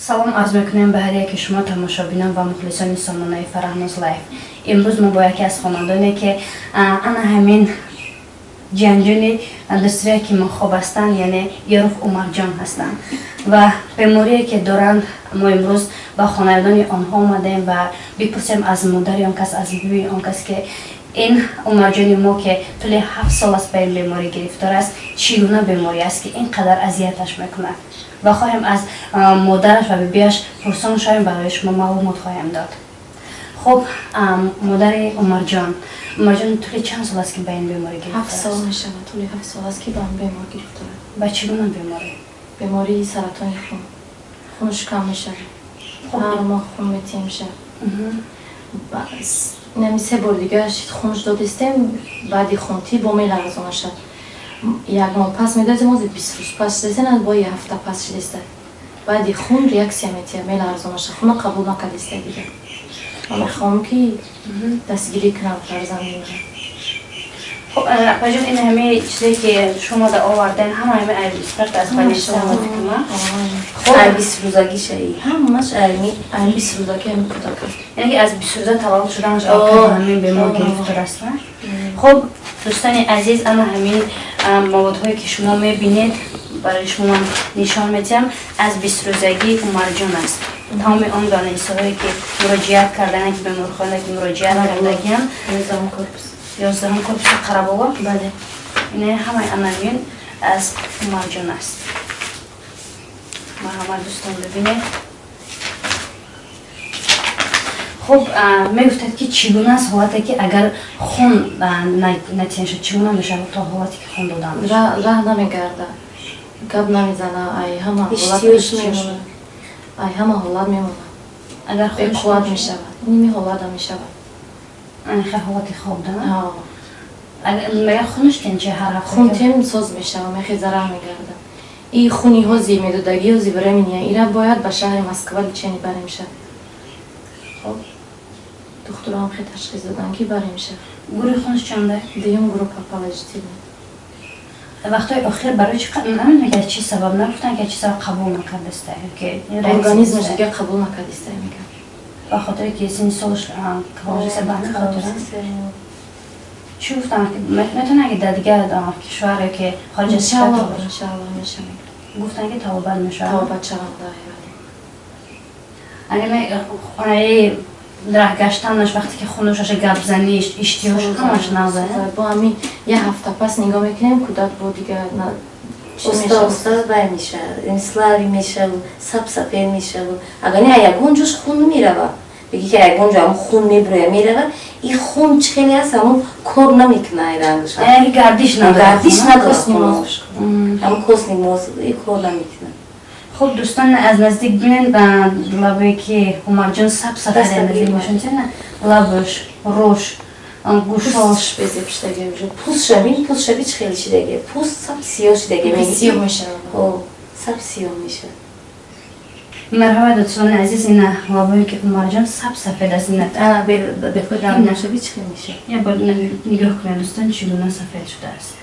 Салом арз мекунем ба ҳар яке шумо тамошобинон ва мухлисони сомонаи Фарахноз Лайф. Имрӯз мо бо яке аз хонандоне ки ана ҳамин ҷанҷони дустрия ки мо хоб ҳастанд, яъне Ёров Умарҷон ҳастанд ва беморие ки доранд, мо имрӯз ба хонадони онҳо омадем ва бипурсем аз модари он кас, аз бибии он кас, ки ин Умарҷони мо, ки тӯли 7 сол аст ба ин беморӣ гирифтор аст, чӣ гуна беморӣ аст, ки ин қадар азияташ мекунад, ва хоҳем аз модараш ва бибиаш пурсон шавем, барои шумо маълумот хоҳем дод. Хуб, модари Умарҷон, Умарҷон тӯли чанд сол аст, ки ба ин беморӣ гирифтор? 7 сол мешавад. Тӯли 7 сол аст, ки ба ин бемор гирифтор. Ба чӣ гуна беморӣ? Бемории саратони хун. Хунаш кам мешавад, ҳар моҳ хун метиҳем ша. Нами 3 бор дига хунш додистем. Баъди хунтӣ бо меларзонашад. Як моҳ пас медодем, ози 20 рӯз пас шидеста, бо як ҳафта пас шидеста. Баъди хун реаксия метиҳад, меларзонаша, хуна қабул накардиста. Дига ман мехоҳам, ки дастгирӣ кунам фарзанди ман. Хуб, апаҷон, ин ҳамаи чизе ки шумо да оварден, ҳама ҳамаи эксперт аз больница омадикума? Хуб, ай 20 рӯзагишаи ҳамаш айми. Ай 20 рӯзаги ҳами кӯдака. Яъне ки аз 20 рӯза таваллуд шуданаш ҳамин бемор гирифтор аст. Хуб, дӯстони азиз, ана ҳамин маводҳое ки шумо мебинед, барои шумо ман нишон медиҳам, аз 20 рӯзагии Умарҷон аст. Тамоми он больницаҳое ки муроҷиат кардан, ки беморхона ки муроҷиат кардагиам, 11-ум корпус. 11-ум корпуси Қарабоға. Бале. Ина ҳамаи анамин аз Умарҷон аст. Марҳамат, дӯстон, бибинед. Хуб, мегуфтад, ки чӣ гуна аст ҳолате, ки агар хун натиҳа, чӣ гуна мешавад то ҳолате ки хун додан? Раҳ намегарда, гап намезана, ай ҳама ҳолат мемонад, ай ҳама ҳолат мемонад. Агар беқувват мешавад, ними ҳолата мешавад. Ҳолати хоб да? Магар хунаш тен чи ҳар ҳафта? Хун тем соз мешава, мехеза, раҳ мегарда. И хуни ҳози медодагӣ ҳози временный, ира бояд ба шаҳри Москва лечение барем шад. Хуб. Духтурам хе ташхис доданд, ки барем шад. Гурӯҳи хунаш чанда? Дуюм группа положительный. Вақтҳои охир барои чи намедонам, ки чи сабаб нагуфтанд, ки чи сабаб қабул накардаста? Организмаш дига қабул накардиста, мегӯям. Ба хотире ки синни солаш калоншиса, ба ҳамин хотир чӣ гуфтанд, ки метавонад, ки дар дигар кишвар ё ки хориҷ аз кишвар? Иншаллоҳ, мешавад. Гуфтанд, ки табобат мешавад? Табобат шаванд. Агар раҳ гаштанаш, вақте ки хунушаша, гапзаниш, иштиҳош ҳамаш нағза? Бо ҳамин як ҳафта пас нигоҳ мекунем, кӯдак бо дига. Уста уста вай мешавад, слабый мешаву саб сафед мешаву. Агар не, ягон ҷош хун мерава, бигӣ ки ягон ҷо ҳамон хун мебироя, мерава. И хун чӣ хеле аст, ҳамон кор намекуна, ай рангаш. Гардиш надорад. Гардиш надорад, ҳамон костный мозг и кор намекунад. Хуб, дӯстон, аз наздик бинед лабе ки Умарҷон саб сафед наздик мешонсена, лабаш, рӯш, гӯшош. Пӯстшаби, пӯстшаби чӣ хеле шидаге, пӯст саб сиёҳ шидаге. Сиёҳ мешавад. Саб сиёҳ мешавад. Марҳаба, дӯстони азиз, ина лабое ки Умарҷон саб сафед аст, ина. Бехудшаби чӣ хел мешавад. Я бор нигоҳ кунед, дӯстон, чӣ гуна сафед шудааст.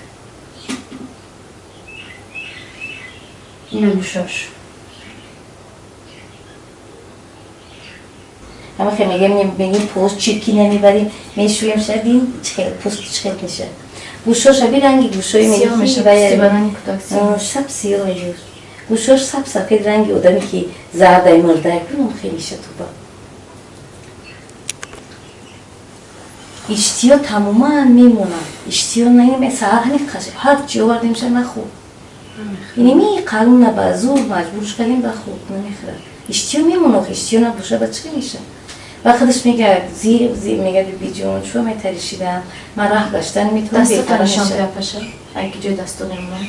Ина гӯшош. Ҳама хел мегем, мегим пӯст чирки намебарем, мешӯем, шабин чӣ хел пӯст чӣ хел мешавад. Гӯшош шаби ранги гӯшои саб сиёҳ, гӯшош саб сафед, ранги одаме ки зардай мурдай кун, хел мешавад. Туба иштиё тамоман мемонад, иштиё наим. Саҳар ҳами ҳар чи овардем ша, нахӯрд. Иними қалуна ба зур маҷбурш кардем, ба хӯрд, намехӯрад. Иштиё мемонад, иштиё набоша, ба чӣ мешавад? Ва худаш мегӯяд, зир зир мегӯяд: «Бибиҷон, чӯ метаришидам, ман раҳ гаштан метавонам». Дастата нишон паша, ай ки ҷои дасто мемонад.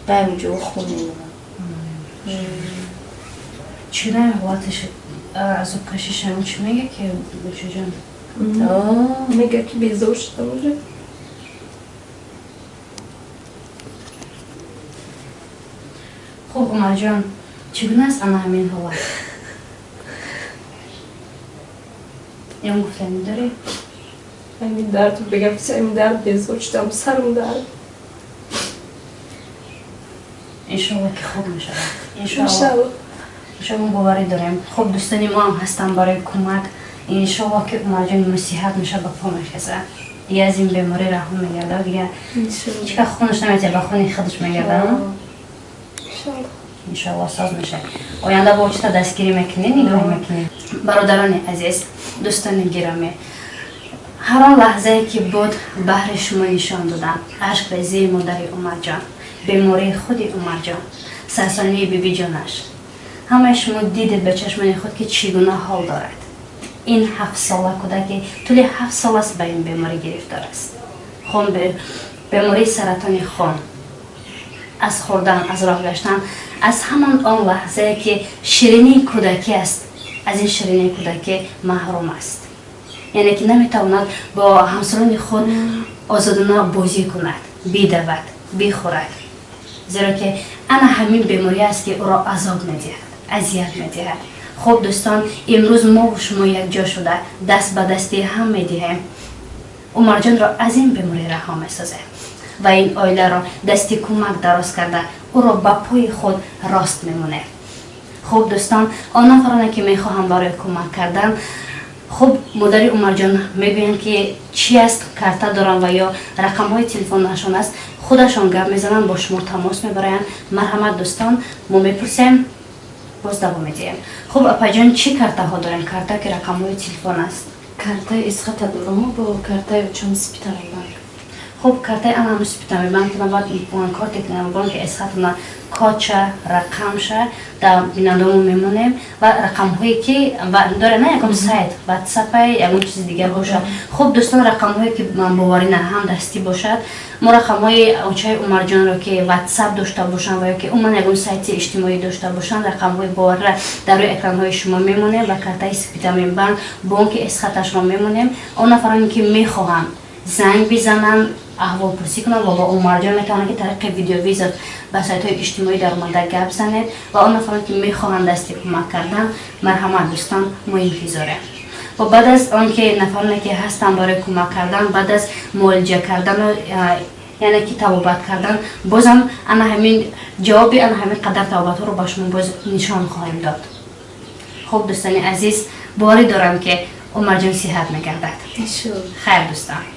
Ба ҳаминҷо хун мемонад. Чӣ гуна ҳолаташ, азобкашишам, чӣ мега ки гулшоҷон? Мега ки безор шудам уже. Хуб, Умарҷон, чӣ гуна аст ана ҳамин ҳолат? Ям гуфтанӣ дорӣ? Ҳамин дард бигам, ҳамин дард безор шудам, сарм дард. Иншоалло, ки хуб мешавад, иншоалло. Иншоалло, мо боварӣ дорем. Хуб, дӯстони мо ҳам ҳастанд барои кӯмак. Иншоалло, ки Умарҷон мусиҳат мешавад, ба по мехезад, дига аз ин беморӣ раҳо мегардад. Дига ҳеҷ хунаш наметиҳад, ба хуни худаш мегардад. Иншоалло, соз мешавад. Оянда бо чита дастгирӣ мекунӣ, нигоҳ мекунӣ. Бародарони азиз, дӯстони гиромӣ, ҳар он лаҳзае ки буд, баҳри шумо нишон додам: ашкрезии модари Умарҷон, бемории худи Умарҷон, сарсонии бибиҷонаш. Ҳамаи шумо дидед ба чашмони худ, ки чӣ гуна ҳол дорад ин 7-сола кӯдаке. Тӯли 7 сол аст ба ин беморӣ гирифтор аст. Хун, бемории саратони хун. Аз хӯрдан, аз роҳ гаштан, аз ҳамон он лаҳзае ки ширинии кӯдакӣ аст, аз ин ширинии кӯдакӣ маҳрум аст. Яъне ки наметавонад бо ҳамсолони худ озодона бозӣ кунад, бидавад, бихӯрад, зеро ки ана ҳамин беморӣ аст, ки ӯро азоб медиҳад, азият медиҳад. Хуб, дӯстон, имрӯз мову шумо якҷо шуда, даст ба дасти ҳам медиҳем, Умарҷонро аз ин беморӣ раҳо месозем ва ин оиларо дасти кӯмак дароз карда, ӯро ба пои худ рост мемонем. Хуб, дӯстон, он нафароне ки мехоҳанд барои кӯмак кардан, хуб, модари Умарҷон мегӯянд, ки чи аст, карта доранд ва ё рақамҳои телефонашон аст, худашон гап мезананд, бо шумо тамос мебароянд. Марҳамат, дӯстон, мо мепурсем, боз давом медиҳем. Хуб, апаҷон, чӣ картаҳо дорем? Карта, ки рақамҳои телефон аст. Картаи Эсхата дорам бо картаи очам, Спитамен банк. Хуб, картаи анам Спитамен банк баъд карте бонки Эсхатона кодша, рақамша дар бинандамо мемонем ва рақамҳое ки доре, на ягон сайт, ватсапай, ягон чизи дигар бошад. Хуб, дӯстон, рақамҳое ки боварӣ на ҳам дастӣ бошад, мо рақамҳои очаи Умарҷонро, ки ватсап дошта бошанд ва ё ки умуман ягон сайти иҷтимоӣ дошта бошанд, рақамҳои боварира дар рӯи экранҳои шумо мемонем ва картаи Спитамен банк, бонки Эсхаташро мемонем. Он нафароне ки мехоҳанд занг бизананд, аҳволпурсӣ кунанд ва бо Умарҷон, метавонанд, ки тариқи видеовызов ба сайтҳои иҷтимоӣ даромада гап занед. Ва он нафароне ки мехоҳанд дасти кӯмак кардан, марҳамат, дӯстон, мо интизорем. Ва баъд аз он ки нафароне ки ҳастанд барои кӯмак кардан, баъд аз муолиҷа кардану, яъне ки табобат кардан, бозам ана ҳамин ҷавоби ана ҳамин қадар табобатҳоро ба шумо боз нишон хоҳем дод. Хуб, дӯстони азиз, боварӣ дорам, ки Умарҷон сиҳат мегардад. Хайр, дӯстон.